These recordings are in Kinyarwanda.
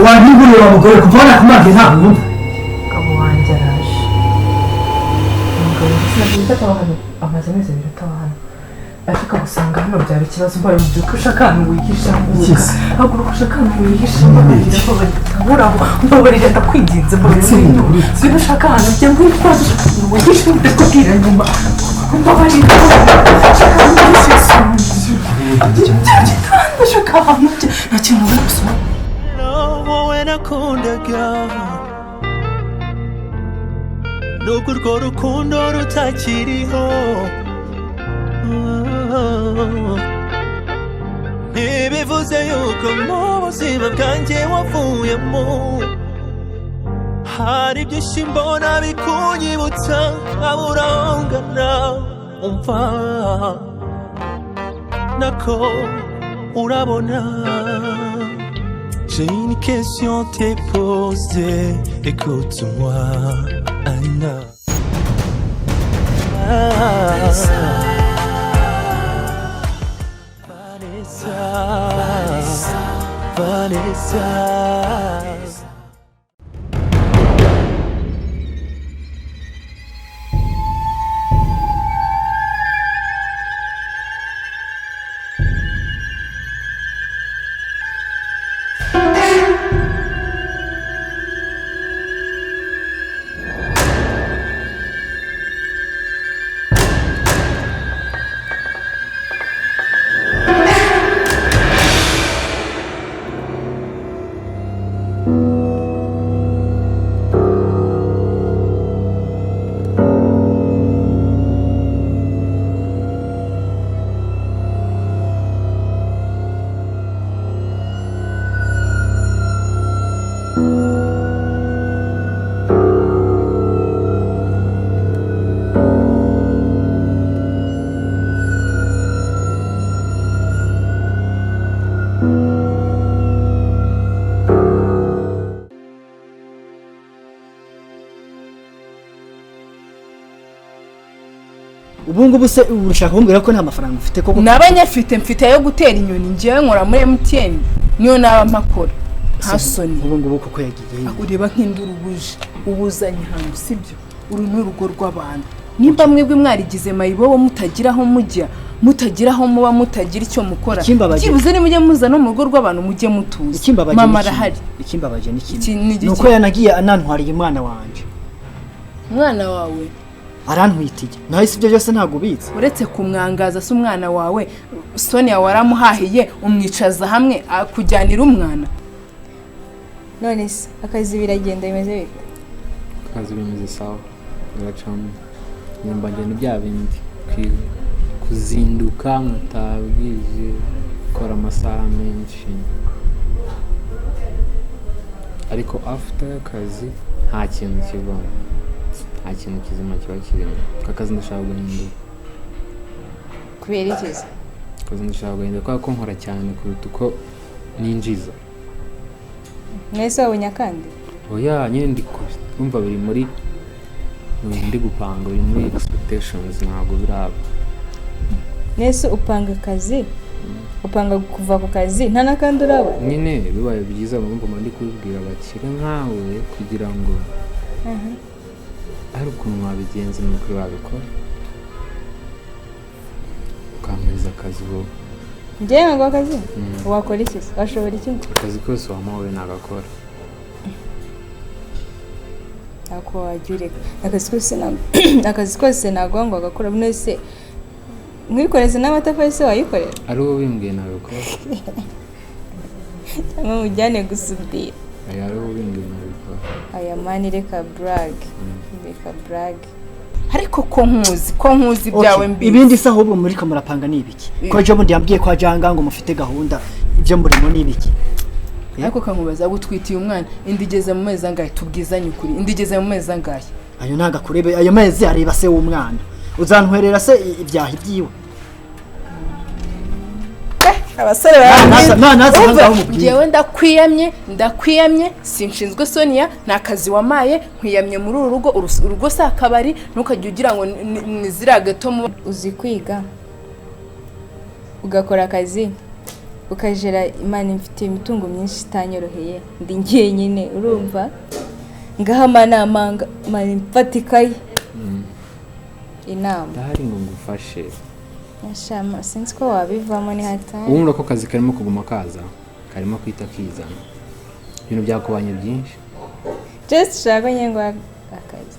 Wanyugurira mugore kuva nakumaga ntabwo wumva. Umugabo wanjye araje. Umugabo ndetse ataba hano, amaze amezi 2 ataba hano, ariko gusanga hano byaba ikibazo. Mbaye mubyuka ushaka ahantu wihisha, haguruka ushaka ahantu wihisha, mbabarira, mbabarira, mbabarira, ndakwinginze, mbabarira, ngwino ushaka ahantu ujya, ngwino rwose ushaka ahantu wihisha, ndakubwira nyuma, mbabarira, ushaka ahantu wihisha, ushaka ahantu ujya, nta kintu nabona gusoma. Wowe nakundaga, nubwo urwo rukundo rutakiriho, ntibivuze yuko mu buzima bwanjye wavuyemo. Hari byinshi mbona bikunyibutsa, nkabura aho ngana, umva nako urabona. J'ai une question à te poser, écoute-moi, Anna. Vanessa, Vanessa, Vanessa. Ubu ngubu se urashaka kumbwira ko nta mafaranga ufite koko? Naba nyafite, mfite ayo gutera inyoni. Ngewe nkora muri MTN, niyo naba mpakora, nta soni. Ubu ngubu koko yagiye? Ureba nk'induru buje ubuzanye hano, sibyo? Uru ni urugo rw'abantu. Nimba mwebwe mwarigize mayibobo, mutagira aho mujya, mutagira aho muba, mutagira icyo mukora, byibuze nimujye muza no mu rugo rw'abantu mujye mutuza. Mama arahari. Ikimbabaje ni kimwe, ni uko yanagiye anantwariye umwana wanjye. Umwana wawe? Arantwitiye. Nawe si ibyo byose ntabwo ubitse? Uretse kumwangaza se, umwana wawe Sonia waramuhahiye, umwicaza hamwe akujyanira umwana. None se akazi biragenda, bimeze bite? Akazi bimeze sawa, biracamo nyumva ngenda bya bindi, kuzinduka nkataha bwije, gukora amasaha menshi, ariko after y'akazi nta kintu kivamo, nta kintu kizima kiba kirimo. Akazi ndashaka guhindura. Kubera iki se? Akazi ndashaka guhindura kubera ko nkora cyane kuruta uko ninjiza. Mwese wabonye akandi? Oya, nyine ndi kumva biri muri ndi gupanga, biri muri expectations, ntabwo biraba. Mwese upanga akazi, upanga kuva ku kazi nta n'akandi urabona? Nyine bibaye byiza murumva ndi kubibwira abakire nkawe kugira ngo ari ukuntu wabigenza nuko wabikora ukampereza akazi wowe. Njyewe ngo akazi? Wakora iki se? Washobora iki? Akazi kose wampaye nagakora. Ako wajya ureka akazi kose, akazi kose ntabwo ngo agakora. Mwese mwikoreze n'amatafari se wayikorera? Ari wowe bimbwiye nabikora. Cyangwa mujyane gusudira. Aya, ari wowe bimbwiye nabikora. Aya mani, reka burage, reka burage. Ariko ko nkuzi ibyawe mbi. Ibindi se ahubwo muri ko murapanga ni ibiki? Ko ejo bundi yambwiye ko ajanga ngo mufite gahunda, ibyo murimo ni ibiki? Ariko kankubaza, gutwitiye umwana indigeze mu mezi angahe? Tubwizanye ukuri, indigeze mu mezi angahe? Ayo ntago akurebe, ayo mezi areba se w'umwana. Uzantwerera se ibyaha ibyiwe? Abasore barabwira. Ngewe ndakwiyamye sinshinzwe Sonia, nta kazi wamaye, nkwiyamye muri uru rugo. Urugo si akabari, ntukajye ugira ngo ni ziriya gato. Uzi kwiga ugakora akazi ukajera. Imana imfite imitungo myinshi itanyoroheye, ndi njyenyine urumva, ngahama namanga mani mfata ikayi inama. Ndahari ngo ngufashe. Ashama sinzi ko wabivamo ni hatari. Ubundi ko kazi karimo kuguma kaza, karimo kwita kizana. Ibintu byakubanye byinshi. Just shaka nyengo akazi. Akazi.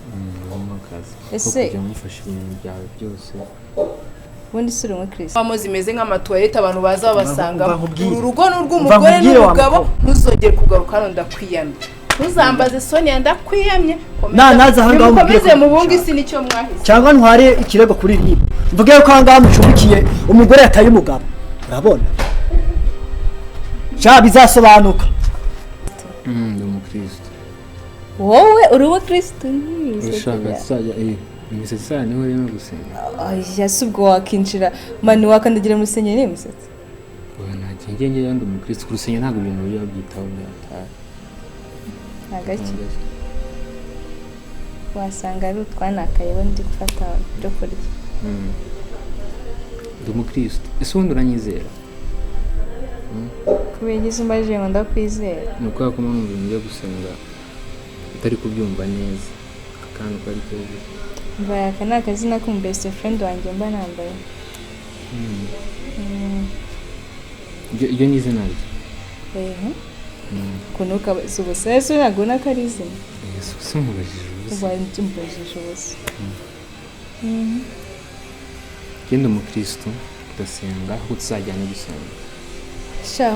Ese kujya mufasha ibintu byawe byose. Ubundi si uri umukristo. Wamo zimeze nk'amatuwarete abantu baza babasanga. Uru rugo ni urw'umugore n'umugabo, ntuzongere kugaruka hano ndakwiyamye. Ntuzambaze Sonia ndakwiyamye. Naza hano ngaho mukomeze mubunge isi nicyo mwahise. Cyangwa ntware ikirego kuri RIB. Mvuge ko ahangaha mucumbikiye umugore yataye umugabo. Urabona? Sha bizasobanuka. Ndi umukristo. Wowe uri umukristo? Ushaka tuzajya imisatsi yawe niho urimo gusenga. Oya si ubwo wakinjira mani wakandagira mu rusengero n'imisatsi. Oya nta kintu njye ndi umukristo, ku rusengero ntabwo ibintu bijya babyitaho byataye. Nagake wasanga ari utwanakaye ndi gufata ibyo kurya. Ndi umukristo. Ese ubundi uranyizera? Kubera igize umbajije ngo ndakwizera. Ni ukubera ko mpamvu ibintu byo gusenga utari kubyumva neza. Aka kantu kari keza. Mbaye aka ni akazina k'umu best friend wanjye mba nambaye. Iryo ni izina rye? Ehe. Ukuntu ukabaza ubusa, ese ntabwo ubona ko ari izina? Ese umubajije ubusa. Umubajije ubusa. Genda umukristo udasenga, ahubwo tuzajyana gusenga. Sha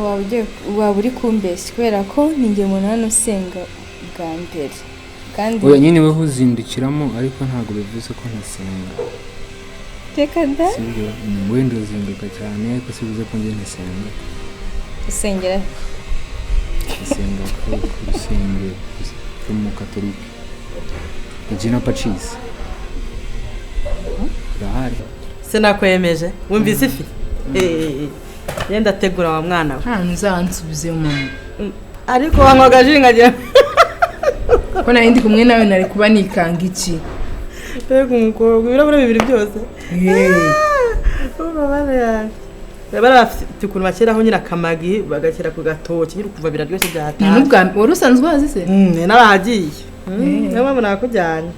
waba uri kumbeshya kubera ko ni njye umuntu hano usenga bwa mbere. Kandi oya nyine weho uzindukiramo ariko ntabwo bivuze ko ntasenga. Reka da. Sibyo, wenda uzinduka cyane ariko si bivuze ko njye ntasenga. Usengera? Nsenga ku rusengero rw'umukatolike. Regina Pacis. Urahari? Sinakwemeje, wumvise ifi? Yenda tegura wa mwana we. Nta nzansubize mama. Ariko wanywaga ji nkagira. Ko nari ndi kumwe nawe nari kuba nikanga iki? Mbega umukobwa, ibirahuri bibiri byose. Bari bafite ukuntu bashyiraho nyine akamagi bagashyira ku gatoki nyine ukumva biraryoshye byataye. Ni n'ubwa wari usanzwe uhazi se? Narahagiye. Niyo mpamvu nakujyanye.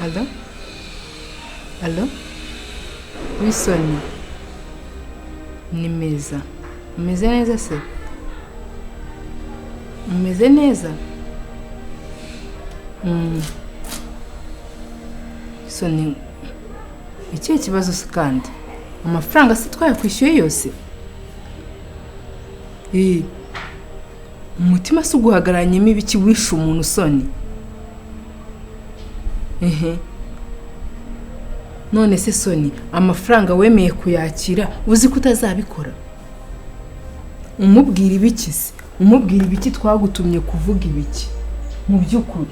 Allo? Allo? Wilson? Ni meza. Umeze neza se? Umeze neza? Soni, ikihe kibazo se kandi? Amafaranga se twayakwishyuye yose? Umutima se uguhagararanyemo ibiki wishe umuntu Soni? Ehe. None se Soni, amafaranga wemeye kuyakira uzi ko utazabikora? Umubwira ibiki se? Umubwira ibiki twagutumye kuvuga ibiki? Mu by'ukuri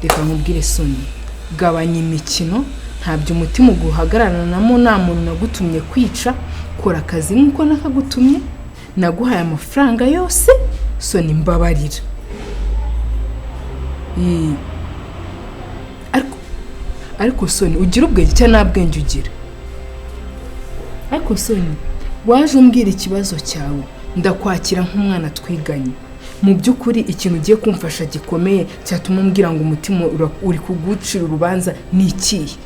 reka nkubwire Soni, gabanya imikino, ntabyo umutima uguhagararanamo, nta muntu nagutumye kwica, kora akazi nk'uko nakagutumye, naguhaye amafaranga yose, Soni mbabarira. Ariko Soni ugira ubwenge cyangwa nta bwenge ugira? Ariko Soni waje umbwira ikibazo cyawe, ndakwakira nk'umwana twiganye. Mu by'ukuri ikintu ugiye kumfasha gikomeye cyatuma umbwira ngo umutima uri kugucira urubanza ni ikihe?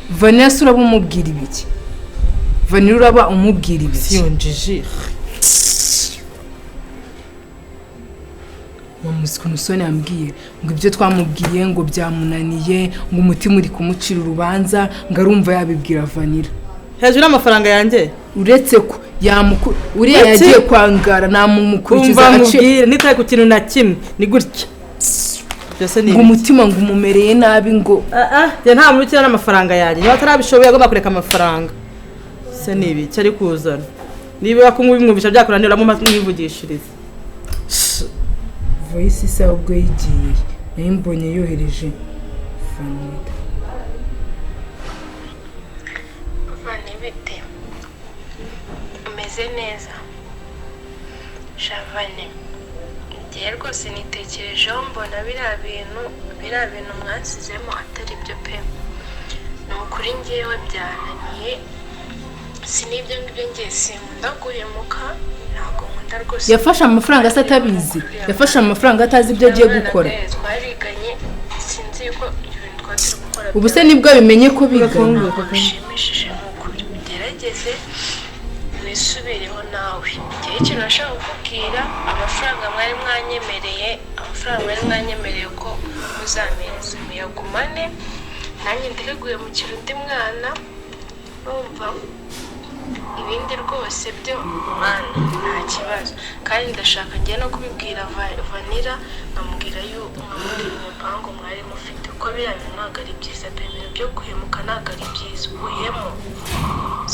Vanessa se uraba umubwira ibiki? Vanessa uraba umubwira ibiki? Siyonjiji. Wamuzi ukuntu Soni yambwiye ngo ibyo twamubwiye ngo byamunaniye, ngo umutima uri kumucira urubanza, ngo arumva yabibwira Vanilla. Hejuru y'amafaranga yanjye? Uretse ko Yamuku uriya yagiye kwangara namumukurikiza Umva aciye nkubwire, nitaye ku kintu na kimwe, ni gutya. Byose ni ngo ibiki? Umutima ngo umumereye nabi ngo Ah ah, njye nta muntu ukina n'amafaranga yanjye. Niba atarabishoboye agomba kureka amafaranga. Se ni ibiki ari kuzana? Niba kumwumvisha byakunanira mwivugishirize. Voice isa ubwo yigiye nayo mbonye yohereje Vanilla. Vani, bite? Umeze neza? Shavane, ngewe rwose nitekerejeho mbona biriya bintu mwansizemo atari byo pe. Ni ukuri ngewe byananiye, si n'ibyo ngibyo, ngiye sinkunda guhemuka, ntabwo nkunda rwose. Yafashe amafaranga se atabizi, yafashe amafaranga atazi ibyo agiye gukora. Twariganye, sinzi yuko ibintu twari turi gukora Ubu se nibwo abimenye ko biganye? Ntabwo bishimishije, ni ukuri ugerageze wisubireho nawe. Igihe ikintu nashaka kukubwira, amafaranga mwari mwanyemereye ko muzampereza muyagumane, nanjye ndeke guhemukira undi mwana. Urumva, ibindi rwose byo mwana nta kibazo, kandi ndashaka njye no kubibwira Vanilla, nkamubwira yuko nkamubwira umupango mwari mufite, kuko biriya bintu ntabwo ari byiza pe. Ibintu byo guhemuka ntabwo ari byiza, uhemu.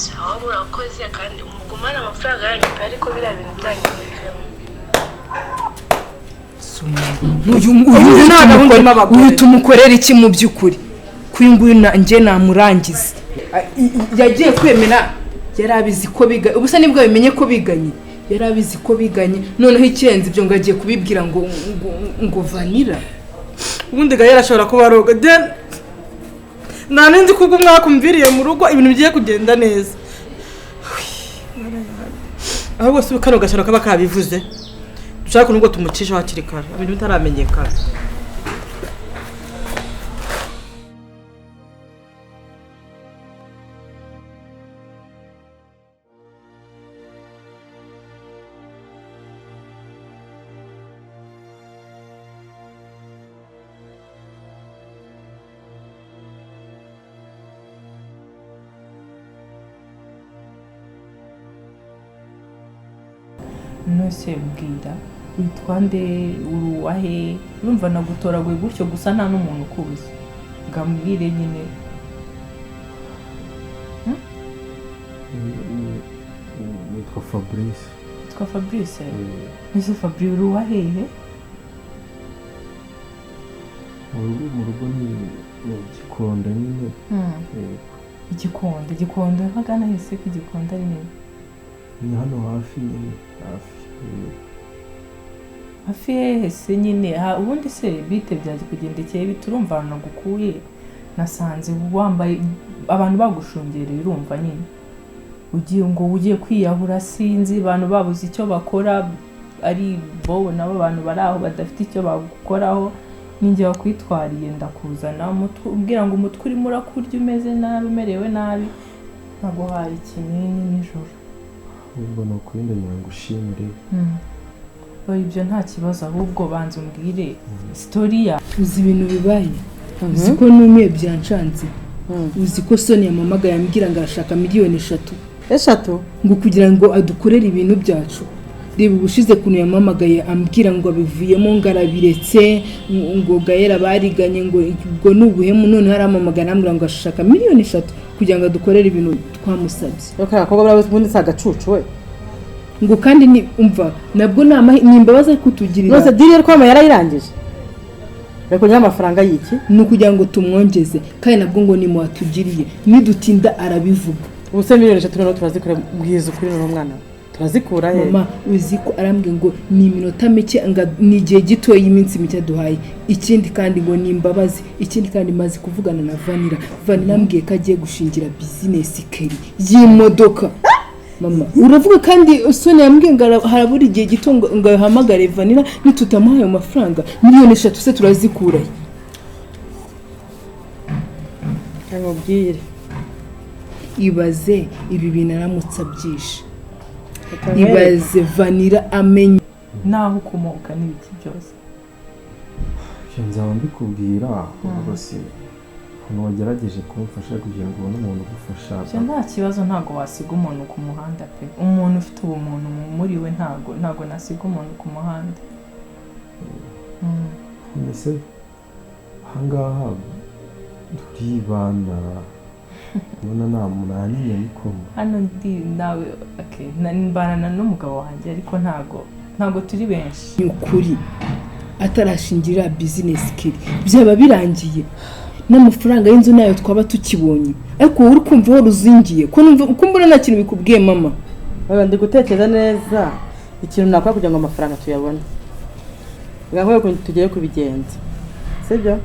Sawa, murakoze, kandi mugumane amafaranga yanyu pe, ariko biriya bintu byanyu mubivemo. Uyu uyu Nta gahunda irimo abagore. Uyu tumukorera iki mu by'ukuri? Kuri nguyu njye namurangiza. Yagiye kwemera yari abizi ko biga, ubu se nibwo bimenye ko biganye? Yari abizi ko biganye, noneho ikirenze ibyo ngo agiye kubibwira ngo Vanilla. Ubundi Gahera ashobora kuba aroga. Then nta n'inzi kubwo umwaka umviriye mu rugo ibintu bigiye kugenda neza. Ahubwo si kano gashano kaba kabivuze, dushaka nubwo tumucisha hakiri kare ibintu bitaramenyekana. Nose bwira, witwa nde? Uri uwahe? Urumva nagutoraguye gutyo gusa, nta n'umuntu ukuzi, ngo ambwire nyine. Nitwa Fabrice. Witwa Fabrice? Nese Fabrice, uri uwahehe? Mu rugo ni Gikondo nyine. Yego. Igikondo, Gikondo hagana hese? Ko Igikondo ari nini. Ni hano hafi nyine, hafi. Hafi hehe se nyine? Ha, ubundi se bite byakugendekeye bite? Urumva ahantu nagukuye nasanze wambaye, abantu bagushungereye, urumva nyine ugiye ngo ugiye kwiyahura, sinzi, abantu babuze icyo bakora, ari bo nabo abantu bari aho badafite icyo bagukoraho, ninjye wakwitwariye ndakuzana, umutwe umbwira ngo umutwe urimo urakurya, umeze nabi, umerewe nabi, naguhaye ikinini nijoro. Ahubwo ni ukuri ndagira ngo ushimire. Oya, ibyo nta kibazo, ahubwo banza umbwire story ya Uzi ibintu bibaye? Uzi ko numiye, byanshanze? Uzi ko Soni yamamagaye ambwira ngo arashaka miliyoni 3? 3? Ngo kugira ngo adukorere ibintu byacu. Reba ubushize ukuntu yamamagaye ambwira ngo abivuyemo, ngo arabiretse, ngo Gahera bariganye, ngo ubwo ni ubuhemu. Noneho arampamagara arambwira ngo ashaka miliyoni 3 kugira ngo adukorere ibintu twamusabye. Reka, abakobwa buriya ubundi si agacucu we. Ngo kandi ni umva nabwo ni imbabazi ari kutugirira. Nose deal yo kwama yarayirangije, reka kugira amafaranga y'iki? Ni ukugira ngo tumwongeze, kandi nabwo ngo ni watugiriye, nidutinda arabivuga. Ubu se miliyoni 3 noneho turazikura? Bwiza ukuri noneho mwana we, turazikura he? Mama, uzi ko arambwiye ngo ni iminota mike, ngo ni igihe gito y'iminsi mike aduhaye. Ikindi kandi ngo ni imbabazi. Ikindi kandi maze kuvugana na Vanilla. Vanilla ambwiye ko agiye gushingira business Kelly y'imodoka. Mama, uravuga kandi Soni yambwiye ngo harabura igihe gito ngo ahamagare Vanilla, nitutamuha ayo mafaranga. Miliyoni 3 se turazikurahe? Nkubwire. Ibaze ibi bintu aramutse abyishe. Ibaze Vanilla amenye. N'aho ukomoka n'ibiki byose. Ibyo nzaba mbikubwira, ahubwo se Ukuntu wagerageje kumfasha kugira ngo ubone umuntu ugufasha. Ibyo nta kibazo, ntabwo wasiga umuntu ku muhanda pe. Umuntu ufite ubumuntu muri we, ntabwo nasiga umuntu ku muhanda. Mbese ahangaha turibana, ubona nta munani nyabikoma. Hano ndi nawe, okay, mbana n'umugabo wanjye, ariko ntago turi benshi. Ni ukuri atarashingira bizinesi kiri byaba birangiye n'amafaranga y'inzu nayo twaba tukibonye, ariko wowe uri kumva aho ruzingiye ko numva uko mbona nta kintu bikubwiye mama. Oya, ndi gutekereza neza ikintu nakora kugira ngo amafaranga tuyabone. Ngaho ukuntu tugiye kubigenza, sibyo?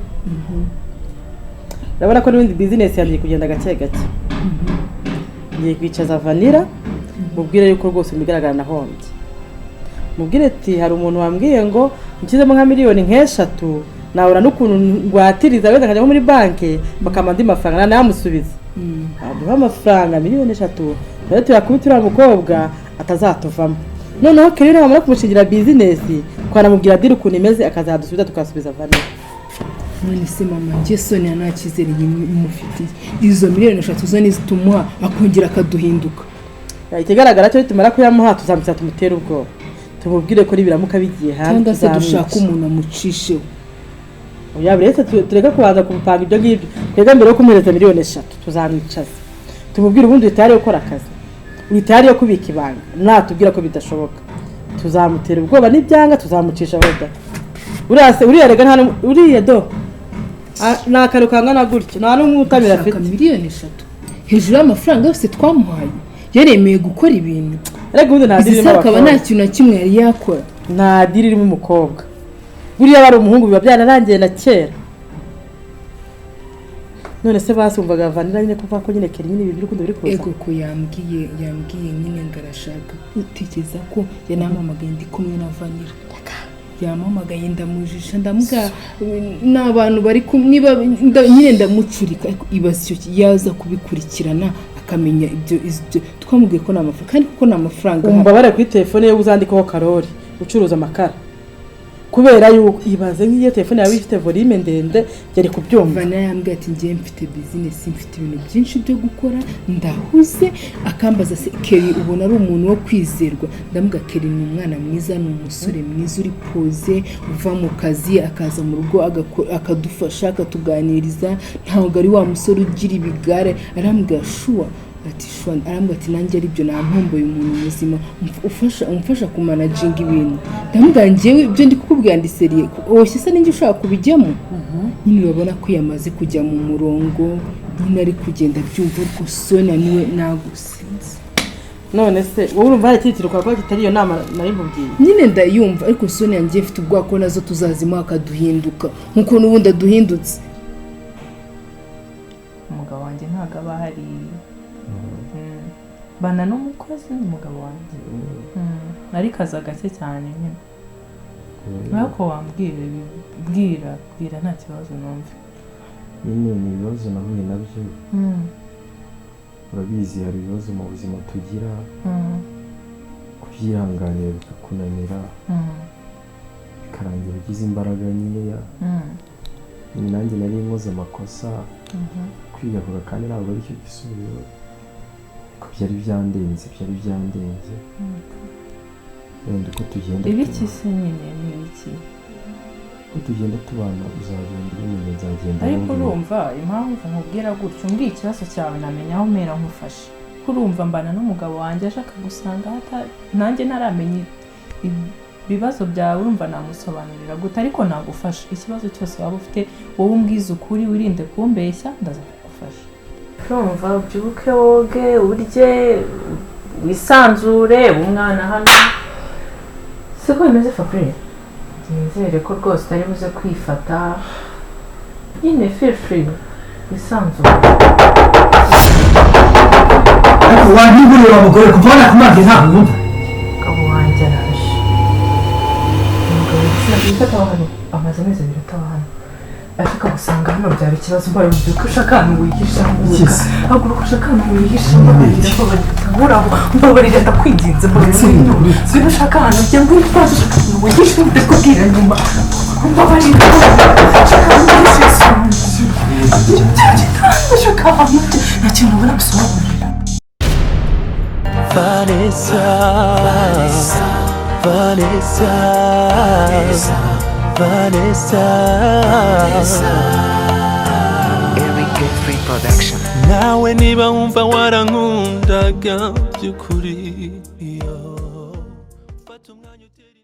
Urabona ko n'ubundi bizinesi yanjye iri kugenda gake gake. Ngiye kwicaza Vanilla, mubwire yuko rwose mu bigaragara nahombye. Mubwire ati hari umuntu wambwiye ngo nshyizemo nka miliyoni 3 nabura n'ukuntu ngwatiriza, wenda nkajya nko muri banki bakampa andi mafaranga, namusubiza aduha amafaranga miliyoni 3, rero tuyakubita uriya mukobwa atazatuvamo. Noneho Kelly nabamara kumushingira bizinesi, twanamubwira deal ukuntu imeze, akazadusubiza tukasubiza Vanilla. None se mama, njye Sonia nta cyizere mufitiye. Izo miliyoni 3 zo nizitumuha akongera akaduhinduka? Ikigaragara cyo nitumara kuyamuha tuzamusa tumutere ubwoba, tumubwire ko nibiramuka bigiye hanze cyangwa se tuzamwica. Dushaka umuntu amucisheho. Oya, buri wese tureke kubanza kumupanga ibyo ngibyo. Twebwe mbere yo kumuhereza miliyoni 3 tuzamwicaza tumubwire ubundi uri tayari yo gukora akazi, uri tayari yo kubika ibanga. Natubwira ko bidashoboka tuzamutera ubwoba, nibyanga tuzamucisha weda. Uriya se, uriya rega nta uriya do ni akantu kangana gutya, nta n'umwutamira Ashaka afite. miliyoni 3 hejuru y'amafaranga yose twamuhaye, yaremeye gukora ibintu. Ariko ubundi nta Izi deal irimo se akaba nta abakobwa. kintu na kimwe yari yakora. Nta deal irimo umukobwa. Buriya aba ari umuhungu biba byararangiye na kera. None se basumvaga Vanilla nyine kuva ko nyine Kelly nyine ibintu by'urukundo biri kuza? Ego ko yambwiye nyine ngo arashaka. Utekereza ko yanampamagaye ndi kumwe na Vanilla? Yampamagaye ndamujisha, ndamubwira ni abantu bari kumwe niba nyine ndamucurika. Ariko ibaze icyo yaza kubikurikirana akamenya ibyo twamubwiye ko ni amafaranga, kandi kuko ni amafaranga ahari. Umbabare kuri telefone ye uzandikaho Karori ucuruza amakara, kubera yuko ibaze nk'iyo telefone yawe ifite volume ndende yari kubyumva. Vanilla yambwiye ati ngiye mfite bizinesi, mfite ibintu byinshi byo gukora, ndahuze. Akambaza se Kelly ubona ari umuntu wo kwizerwa? Ndamubwira Kelly ni umwana mwiza, ni umusore mwiza uri posé, uva mu kazi akaza mu rugo akadufasha, akatuganiriza, ntabwo ari wa musore ugira ibigare. Arambwira sure, ati sure. Arambwira ati nanjye aribyo nantomboye umuntu muzima umfasha kumanaginga ibintu. Ndamubwira njyewe ibyo ndi kukubwira ndi sérieux, woshye se ninjye ushaka kubijyamo nyine. Urabona ko yamaze kujya mu murongo nyine, ari kugenda abyumva, ariko Sonia niwe nagusinze. None se wowe urumva hari ikindi kintu twakora kitari iyo nama nari nkubwiye? Nyine ndayumva, ariko Sonia ngiye mfite ubwoba ko nazo tuzazimuha akaduhinduka nkuko n'ubundi aduhindutse. Umugabo wanjye ntabwo aba ahari. Bana n'umukozi n'umugabo wanjye. Ariko aza gake cyane nyine. Ariko wambwira, bwira bwira, nta kibazo numva. Nyine ni ibibazo nahuye nabyo. Urabizi hari ibibazo mu buzima tugira, kubyihanganira bikakunanira, bikarangira ugize imbaraga nkeya. Nyine nanjye nari nkoze amakosa, kwiyahura kandi ntabwo ari cyo gisubizo, ariko byari byandenze, byari byandenze. Wenda uko tugenda Ibiki se nyine, ni ibiki? Uko tugenda tubana uzagenda ubimenya, nzagenda Ariko nkubwira. urumva impamvu nkubwira gutyo, umbwiye ikibazo cyawe namenya aho mpera nkufashe. Ko urumva mbana n'umugabo wanjye, aje akagusanga nanjye ntaramenya ibibazo byawe, urumva namusobanurira gute? Ariko nagufasha ikibazo cyose waba ufite. Wowe umbwize ukuri, wirinde kumbeshya, ndaza kugufasha. Urumva, ubyuke, woge, urye, wisanzure, umwana hano siko bimeze. Fabrice, nizere ko rwose utari buze kwifata nyine, feel free, wisanzure. Ariko wantugurira mugore, kuva wanakumaze ntabwo wumva. Umugabo wanjye araje. Umugabo sinabwita ataba hano, amaze amezi 2 ataba hano, ariko akagusanga hano byaba ikibazo. Mbaye ubyuka ushaka ahantu wihisha, haguruka, haguruka ushaka ahantu wihisha. Mbabarira, mbabarira, utahoraho, mbabarira, ndakwinginze, mbabarira, ngwino, ngwino ushaka ahantu ujya, ngwino utazi, ushaka ahantu wihisha, ndakubwira nyuma. Mbabarira, ushaka ahantu wihisha. Ndashaka ahantu ujya, nta kintu nabona gusobanurira. Vanessa, Vanessa, Vanessa. Eric Free Production. Nawe niba wumva warankundaga by'ukuri, yo. Fata umwanya utere